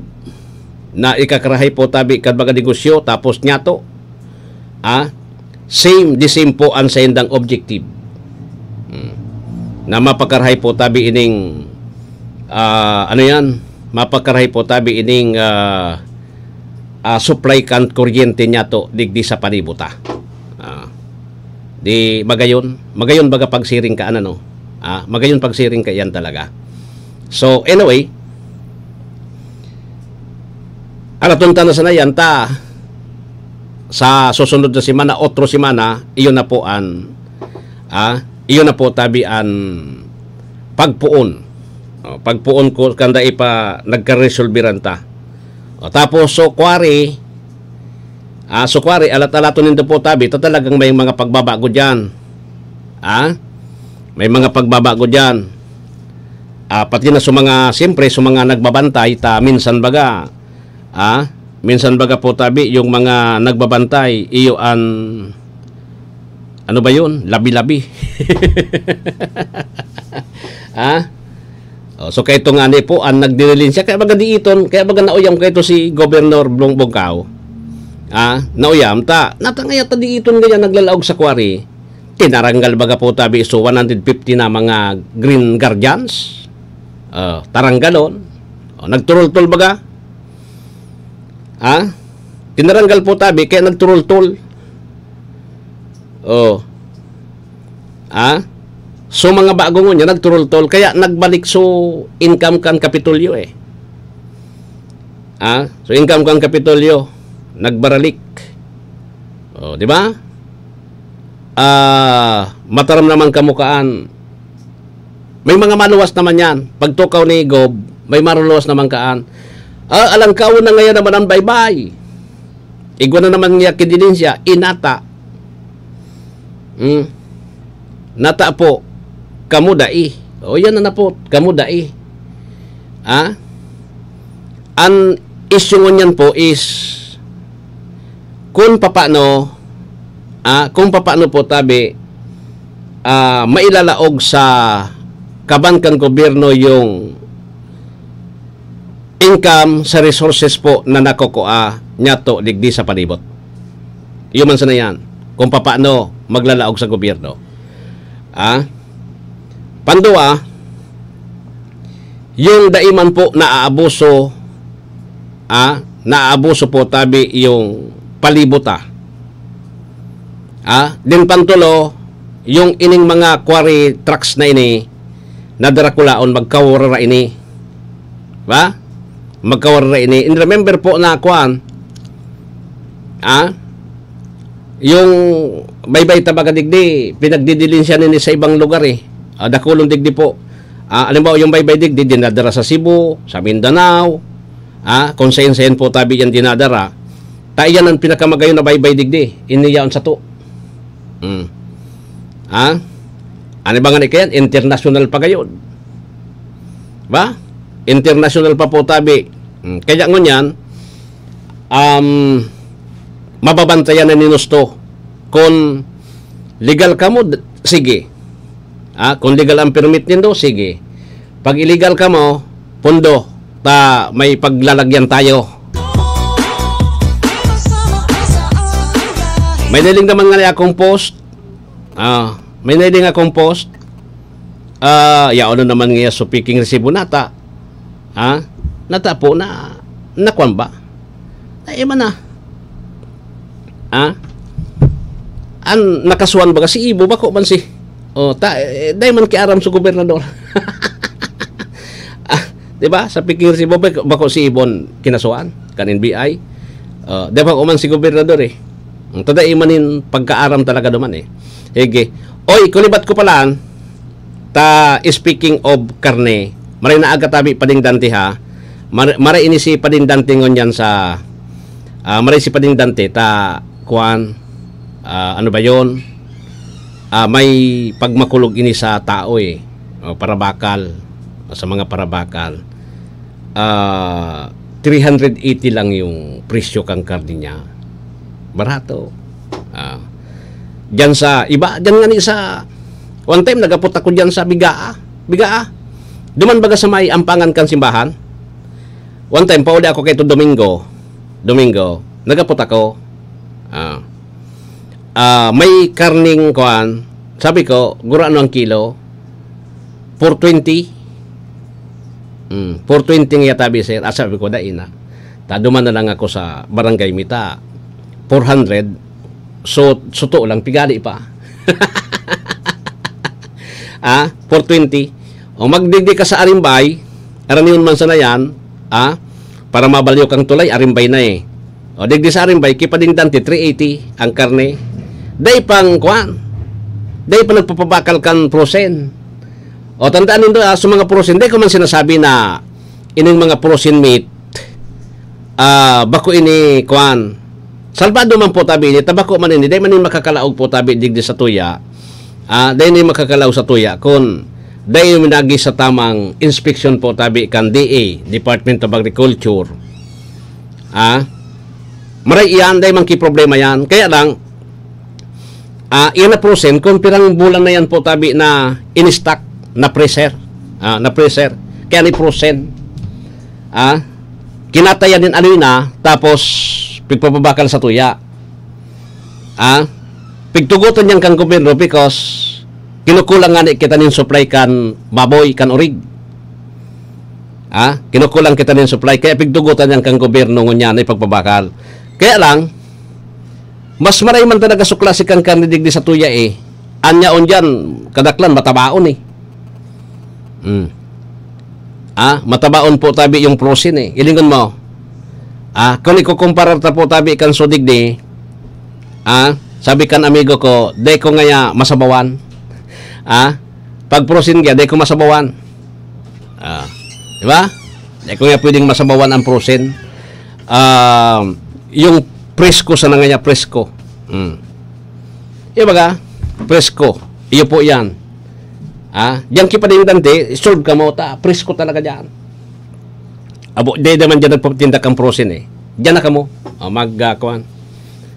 na ikakarahay po tabi kan mga negosyo, tapos nyato, ah, same, the same po ang sa indang objective. Hmm. Na mapakarahay po tabi ining, ah, ano yan? Mapakarahay po tabi ining, ah, ah, supply kan kuryente nyato digdi sa panibo ta. Ah, di magayon, magayon baga pagsiring ka, ano, no? Ah, magayon pagsiring ka yan talaga. So, anyway, alaton ta na sana yan, ta sa susunod na semana, otro semana, iyon na po an, ah, iyon na po tabi an pagpoon. O, pagpoon ko, kanda ipa nagkaresolbiran ta. O, tapos, so, quarry, ah, so, quarry, alat-alaton nindo po tabi, ta talagang may mga pagbabago diyan. Ah? May mga pagbabago diyan. Ah, pati na sa mga, siyempre, sa mga nagbabantay, ta minsan baga, ah, minsan baga po tabi, yung mga nagbabantay, iyo an, ano ba yun? Labi-labi. Ah? Oh, so, kaito nga ni po, ang nagdirilisensya, kaya baga diiton, kaya baga nauyam kaito si Gobernador Bong Bongkao. Ah, nauyam, ta, natangay ta diiton ganyan, naglalaog sa quarry. Tinaranggal baga po tabi, so, one hundred fifty na mga Green Guardians. Oh, taranggalon. Oh, nagturultol baga. Ha? Tinaranggal po tabi, kaya nagturultol. Oh. Ha? So, mga bago ngunyan, nagturultol, kaya nagbalik so income kan Kapitolyo eh. Ha? So, income kan Kapitolyo, nagbaralik. Oh, di ba? Ah, mataram naman kamukaan. May mga maluwas naman yan. Pagtukaw ni Gob, may maluwas naman kaan. Ah, alangkawon na ngayon naman ang baybay. Igwa na naman niya kidilin siya, inata. Hmm. Nata po, kamo dai. O, yan na na po, kamo dai. Ha? An isyu ngunyan po is, kun papano, ah, kung papano po tabi, ah, mailalaog sa kaban kan gobyerno yung income sa resources po na nakukua niyato digdi sa palibot. Iyo man sana yan, kung papaano maglalaog sa gobyerno. Ah? Pandua, yung dai man po naaabuso, ah, naaabuso po tabi yung palibot, ah. Ah, din pantulo, yung ining mga quarry trucks na ini, na Draculaon, magkawarara ini. Ba? Magkawarara ini. And remember po na, kuan, ah, yung baybay ta baga digdi, pinagdidilin siya nini sa ibang lugar eh. Ah, dakulon digdi po. Ah, alam mo, yung baybay digdi, dinadara sa Cebu, sa Mindanao, ah, kung sain-sain po tabi yan dinadara. Ta iyan ang pinakamagayon na baybay digdi, ini yaon sato. Hmm. Ha? Ano ba nga ni kayan? International pa gayon. Ba? International pa po tabi. Hmm. Kaya ngunyan, um, mababantayan na ni Nusto. Kung legal ka mo, d-, sige. Ah, kung legal ang permit nindo, sige. Pag illegal ka mo, pundo, ta may paglalagyan tayo. May nailing naman nga niya akong post. Ah, may nailing akong post. Ah, yaon na naman nga so piking resibo nata. Ha? Nata po na, nakwan ba? Ay, man na. Ha? An nakasuhan baga si Ibo, bako man si, oh, ta, eh, dai man kiaram sa gobernador. Ah, di ba? Sa piking resibo, bako, bako si Ibon kinasuhan, kan N B I. Oh, di ba ko man si gobernador eh. Ang tada imanin pagkaaram talaga duman eh. Hige. Oy, kulibat ko pala, ta speaking of karne, maray na aga tabi Pading Dante ha. Mar-, maray ini si Pading Dante ngunyan sa, ah, maray si Pading Dante ta, kuan, ah, ano ba yon? Ah, may pagmakulog ini sa tao eh. O, parabakal. Sa mga parabakal. Ah, three hundred eighty lang yung presyo kang karne niya. Barato. Ah. Diyan sa iba, diyan nga ni sa one time nagapot ako diyan sa Bigaa. Bigaa. Duman baga sa may ampangan kan simbahan. One time, pauli ako kay Domingo. Domingo, nagapot ako. Ah. Ah, may karning kuan. Sabi ko, "Gurano ang kilo?" "Four twenty." Hmm, "Four twenty nga tabi, sir." Ah, sabi ko, "Dai na." Taduman na lang ako sa barangay mita. Four hundred. So, suto lang, pigali pa. Ah, four twenty. O magdigdi ka sa Arimbay, Karaniwan man sana yan, ah, para mabalyo kang tulay, arimbay na eh. O, digdi sa arimbay, kipadingdan ti three eighty ang karne. Dai pang, kwan, dai pa nagpapabakal kan frozen. O, tandaan nindo, ah, sa mga frozen, dai ko man sinasabi na ining mga frozen meat, ah, bako ini, kwan, salbado man po tabi ini, tabako man ini, dai man ini makakalaog po tabi digdi sa tuya. Ah, dai ini makakalaog sa tuya kun dai minagi sa tamang inspeksyon po tabi kan D A, Department of Agriculture. Ah, maray iyan, dai man ki problema yan. Kaya lang, ah, iyan na frozen, kung pirang bulan na yan po tabi na in-stock, na freezer. Ah, na freezer. Kaya ni frozen. Ah, kinatayan nin ano yun, ah, tapos pigpapabakal sa tuya. Ah, pigtugotan yan kan gobyerno because kinukulang nga ni kita nin supply kan baboy, kan orig. Ah, kinukulang kita nin supply, kaya pigtugotan yan kan gobyerno ngunyan na ipagpabakal. Kaya lang, mas maray man talaga su klase kan karne digdi sa tuya eh. An yaon diyan, kadaklan, matabaon eh. Hmm. Ah, matabaon po tabi yung frozen eh. Ilingon mo. Ah, kung ikukumparar ta po tabi kan sudig ni, ah, sabi kan amigo ko, "Dai ko ngaya masabawan." Ah, pag frozen kaya, dai ko masabawan. Ah, di ba? Dai ko ngaya pwedeng masabawan ang frozen. Ah, yung presko sana ngaya, presko. Hmm. Ibaga, presko. Iyo po yan. Ah, diyan kipadingdan ti, solve ka mo, ta, presko talaga diyan. Abo, di naman diyan nagpapatinda kang frozen eh. Diyan na kamo. O, mag, ah, kuwan.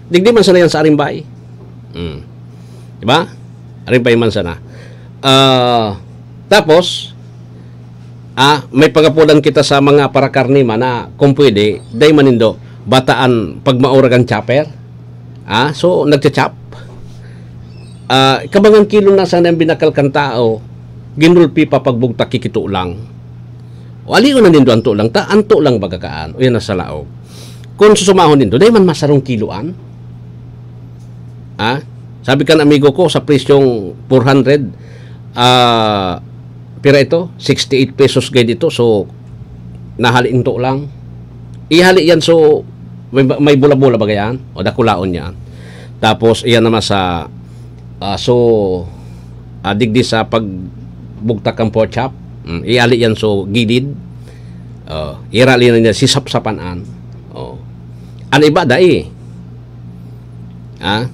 Digdi man sana yan sa Arimbay. Hmm. Di ba? Arimbay man sana. Ah, tapos, ah, may pagapulan kita sa mga parakarne man na kung pwede, dai man nindo, bataan pagmaurag ang chopper. Ah, so, nagcha-chop. Ah, kabangang kilo na sana ang binakal kan tao, ginulpi pa pagbugtak kikito lang. O, alion na nindo ang tulang, ta, ang tulang baga kaan, o yan nasa laog. Kung susumahon nindo, dai man masarong kiloan. Ah, sabi kan amigo ko, sa presyong four hundred, ah, pira ito? Sixty-eight pesos gay dito. So, nahali into lang. Ihali yan, so, may, may bola-bola ba yan? O dakulaon yan. Tapos, iyan naman sa, ah, so, ah, digdi sa pagbugtak ang pork chop, mm, ihali yan, so, gilid. Oh, ihali na niya, sisapsapan an. Oh. An iba, dai. Ah?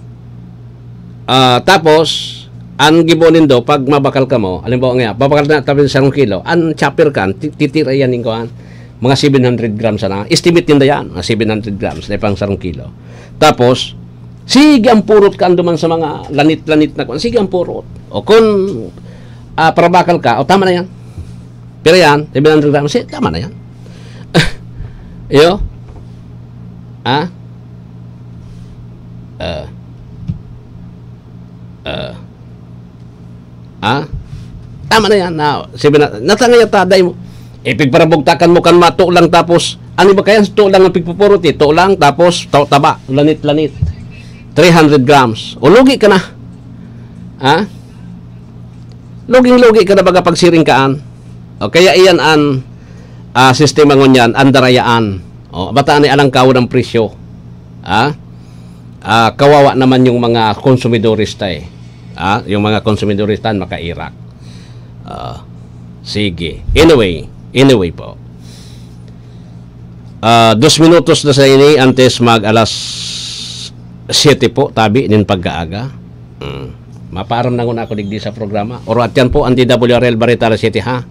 Ah, tapos, ang gibo nindo, pag mabakal kamo, halimbawa nga, babakal na tabi sa sarong kilo, ang chopper kan, ti-, titira yan ning kuan, mga seven hundred grams sana. Estimate ninda yan, mga seven hundred grams na pang sarong kilo. Tapos, sige ang purot kan duman sa mga lanit-lanit na kuan, sige ang purot. O kung, ah, parabakal ka, o tama na yan. Pero yan, seven hundred grams, eh, tama na yan. Iyo? Ha? Ah. Ah. Ha? Tama na yan. Na, sabi na, natangay at taday mo. Ipigparabugtakan mo kan mato lang tapos, ano ba kaya? Ito lang ang pigpupurot eh. Ito lang tapos, to, taba, lanit-lanit. Three hundred grams. O lugi ka na. Ha? Luging-lugi ka na baga pagsiring kaan. O kaya iyan an, ah, sistema ngunyan, an darayaan. O, bataan ni alang kaon ang presyo. Ha? Ah, kawawa naman yung mga konsumidores ta eh. Ah, yung mga konsumidores ta makairak. Ah, sige. Anyway, anyway po. Ah, dos minutos na sa ini antes mag alas siyete po, tabi nin pagkaaga. Mm. Mapaaram na ngun ako digdi sa programa. Oro at yan po ang D W R L Barita alas siyete, ha?